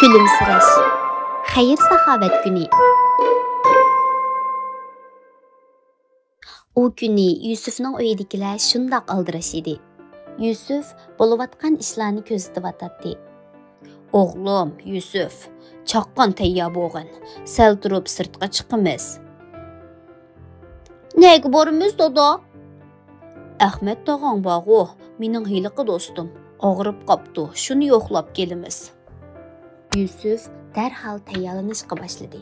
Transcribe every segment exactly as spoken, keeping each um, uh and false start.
كۈلۈمسىرەش. خەير-ساخاۋەت كۈنى. ئۇ كۈنى يۈسۈفنىڭ ئۆيىدىكىلەر شۇنداق ئالدىراش ئىدى. يۈسۈف بولۇۋاتقان ئىشلارنى كۆزىتىۋاتاتتى. «ئوغلۇم يۈسۈف، چاققان تەييار بولغىن، سەل تۇرۇپ سىرتقا چىقىمىز.» «نەگە بارىمىز، دادا؟» «ئەخمەت تاغاڭ بارغۇ، مېنىڭ ھېلىقى دوستۇم، ئاغرىپ قاپتۇ، شۇنى يوقلاپ كېلىمىز.» يۈسۈف دەرھال تەييارلىنىشقا باشلىدى.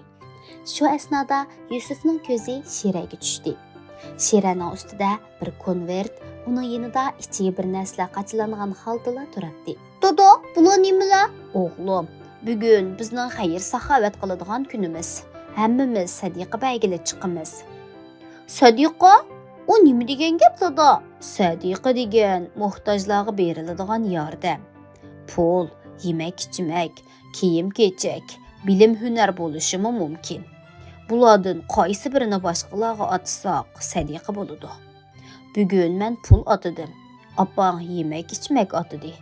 شۇ ئەسنادا يۈسۈفنىڭ كۆزى شىرەگە چۈشتى. شىرەنىڭ ئۈستىدە بىر كونۋېرت، ئۇنىڭ يېنىدا ئىچىگە بىر نەرسىلەر قاچىلانغان خالتىلار تۇراتتى. «دادا، بۇلار نېمىلەر؟» «ئوغلۇم، بۈگۈن بىزنىڭ خەير-ساخاۋەت قىلىدىغان كۈنىمىز. ھەممىمىز سەدىقە بەرگىلى چىقىمىز.» «سەدىقە؟ ئۇ نېمە دېگەن گەپ، دادا؟» «سەدىقە دېگەن موھتاجلارغا بېرىلىدىغان ياردەم. پۇل، يېمەك-ئىچمەك، كىيىم-كېچەك، بىلىم-ھۈنەر بولۇشىمۇ مۇمكىن. بۇلاردىن قايسى بىرىنى باشقىلارغا ئاتىساق، سەدىقە بولىدۇ. بۈگۈن مەن پۇل ئاتىدىم، ئاپاڭ يېمەك-ئىچمەك ئاتىدى،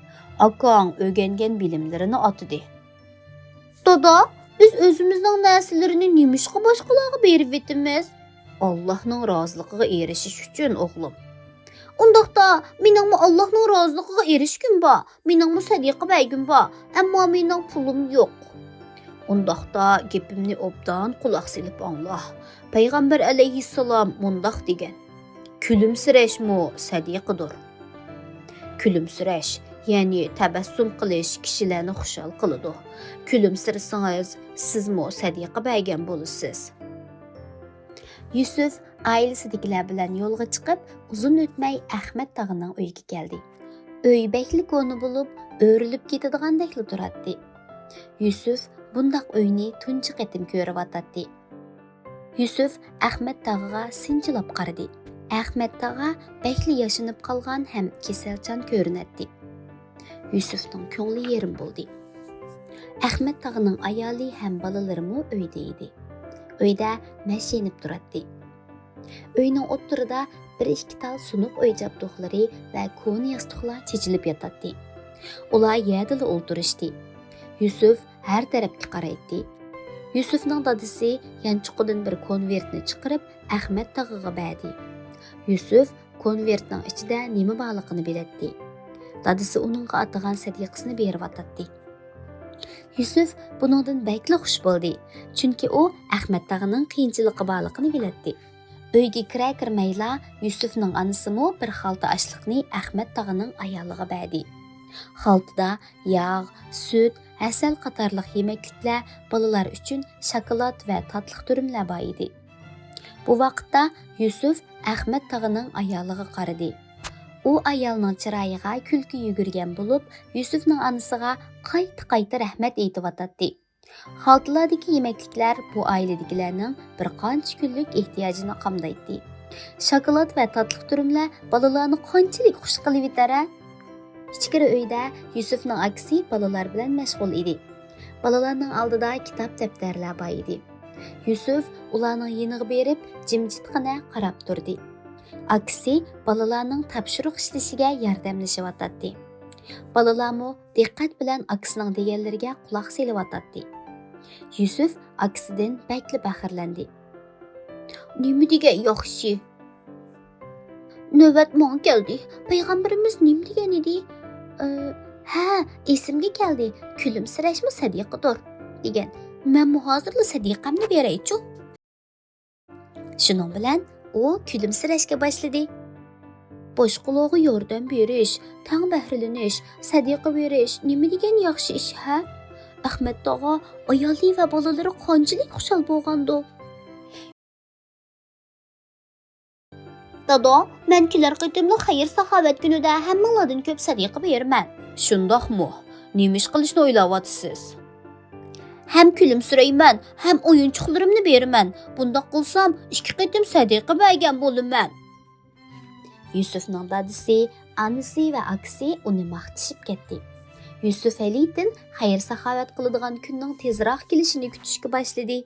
ئاكاڭ ئۆگەنگەن بىلىملىرىنى ئاتىدى.» «دادا، بىز ئۆزىمىزنىڭ نەرسىلىرىنى نېمىشقا باشقىلارغا بېرىۋېتىمىز؟» «ئاللاھنىڭ رازىلىقىغا ئېرىشىش ئۈچۈن، ئوغلۇم.» «ئۇنداقتا مېنىڭمۇ ئاللاھنىڭ رازىلىقىغا ئېرىشكۈم بار، مېنىڭمۇ سەدىقە بەرگۈم بار، ئەمما مېنىڭ پۇلۇم يوق.» «ئۇنداقتا گېپىمنى ئوبدان قۇلاق سېلىپ ئاڭلا. پەيغەمبەر ئەلەيھىسسالام مۇنداق دېگەن: كۈلۈمسىرەشمۇ سەدىقىدۇر.» «كۈلۈمسىرەش، يەنى تەبەسسۇم قىلىش كىشىلەرنى خۇشال قىلىدۇ. كۈلۈمسىرىسىڭىز، سىزمۇ سەدىقە بەرگەن بولىسىز.» يۈسۈف ئائىلىسىدىكىلەر بىلەن يولغا چىقىپ، ئۇزۇن ئۆتمەي ئەخمەت تاغىنىڭ ئۆيىگە كەلدى. ئۆي بەكلا كونا بولۇپ، ئۆرۈلۈپ كېتىدىغاندەكلا تۇراتتى. يۈسۈف بۇنداق ئۆينى تۇنجى قېتىم كۆرۈۋاتاتتى. يۈسۈف ئەخمەت تاغىغا سىنچىلاپ قارىدى. ئەخمەت تاغا بەكلا ياشىنىپ قالغان ھەم كېسەلچان كۆرۈنەتتى. يۈسۈفنىڭ كۆڭلى يېرىم بولدى. ئەخمەت تاغىنىڭ ئايالى ھەم بالىلىرىمۇ ئۆيدە ئىدى. ئۆيدە مەش يېنىپ تۇراتتى. ئۆينىڭ ئوتتۇرىدا بىر ئىككى تال سۇنۇق ئۆي جابدۇقلىرى ۋە كونا ياستۇقلار چېچىلىپ ياتاتتى. ئۇلار يەردىلا ئولتۇرۇشتى. يۈسۈف ھەر تەرەپكە قارايتتى. يۈسۈفنىڭ دادىسى يانچۇقىدىن بىر كونۋېرتنى چىقىرىپ، ئەخمەت تاغىغا بەردى. يۈسۈف كونۋېرتنىڭ ئىچىدە نېمە بارلىقىنى بىلەتتى. دادىسى ئۇنىڭغا ئاتىغان سەدىقىسىنى بېرىۋاتاتتى. يۈسۈف بۇنىڭدىن بەكلا خۇش بولدى، چۈنكى ئۇ ئەخمەت تاغىنىڭ قىيىنچىلىقى بارلىقىنى بىلەتتى. ئۆيگە كىرە-كىرمەيلا يۈسۈفنىڭ ئانىسىمۇ بىر خالتا ئاشلىقنى ئەخمەت تاغىنىڭ ئايالىغا بەردى. خالتىدا ياغ، سۈت، ھەسەل قاتارلىق يېمەكلىكلەر، بالىلار ئۈچۈن شاكىلات ۋە تاتلىق تۈرۈملەر بار ئىدى. بۇ ۋاقىتتا يۈسۈف ئەخمەت تاغىنىڭ ئايالىغا قارىدى. ئۇ ئايالنىڭ چىرايىغا كۈلكە يۈگۈرگەن بولۇپ، يۈسۈفنىڭ ئانىسىغا قايتا-قايتا رەھمەت ئېيتىۋاتاتتى. خالتىلاردىكى يېمەكلىكلەر بۇ ئائىلىدىكىلەرنىڭ بىر قانچە كۈنلۈك ئېھتىياجىنى قامدايتتى. شاكىلات ۋە تاتلىق تۈرۈملەر بالىلارنى قانچىلىك خۇش قىلىۋېتەر-ھە؟ ئىچكىرى ئۆيدە يۈسۈفنىڭ ئاكىسى بالىلار بىلەن مەشغۇل ئىدى. بالىلارنىڭ ئالدىدا كىتاب دەپتەرلەر بار ئىدى. يۈسۈف ئۇلارنىڭ يېنىغا بېرىپ، جىمجىتقىنە قاراپ تۇردى. ئاكىسى بالىلارنىڭ تاپشۇرۇق ئىشلىشىگە ياردەملىشىۋاتاتتى. بالىلارمۇ دىققەت بىلەن ئاكىسىنىڭ دېگەنلىرىگە قۇلاق سېلىۋاتاتتى. يۈسۈف ئاكىسىدىن بەكلا پەخىرلەندى. نېمە دېگەن ياخشى! نۆۋەت ماڭا كەلدى. پەيغەمبىرىمىز نېمە دېگەن ئىدى؟ ئى، ھە، ئېسىمگە كەلدى. كۈلۈمسىرەشمۇ سەدىقىدۇر، دېگەن. مەنمۇ ھازىرلا سەدىقەمنى بېرەيچۇ. شۇنىڭ بىلەن ئۇ كۈلۈمسىرەشكە باشلىدى. باشقىلارغا ياردەم بېرىش، تەڭ بەھرىلىنىش، سەدىقە بېرىش نېمە دېگەن ياخشى ئىش ھە؟ ئەخمەت تاغا، ئايالى ۋە بالىلىرى قانچىلىك خۇشال بولغاندۇ؟ دادا، مەن كېلەر قېتىملىق خەير-ساخاۋەت كۈنىدە ھەممىڭلاردىن كۆپ سەدىقە بېرىمەن. شۇنداقمۇ؟ نېمە ئىش قىلىشنى ئويلاۋاتىسىز؟ ھەم كۈلۈمسىرەيمەن، ھەم ئويۇنچۇقلىرىمنى بېرىمەن. بۇنداق قىلسام، ئىككى قېتىم سەدىقە بەرگەن بولىمەن. يۈسۈفنىڭ دادىسى، ئانىسى ۋە ئاكىسى ئۇنى ماختىشىپ كەتتى. يۈسۈف ھېلىتىن خەير-ساخاۋەت قىلىدىغان كۈننىڭ تېزراق كېلىشىنى كۈتۈشكە باشلىدى.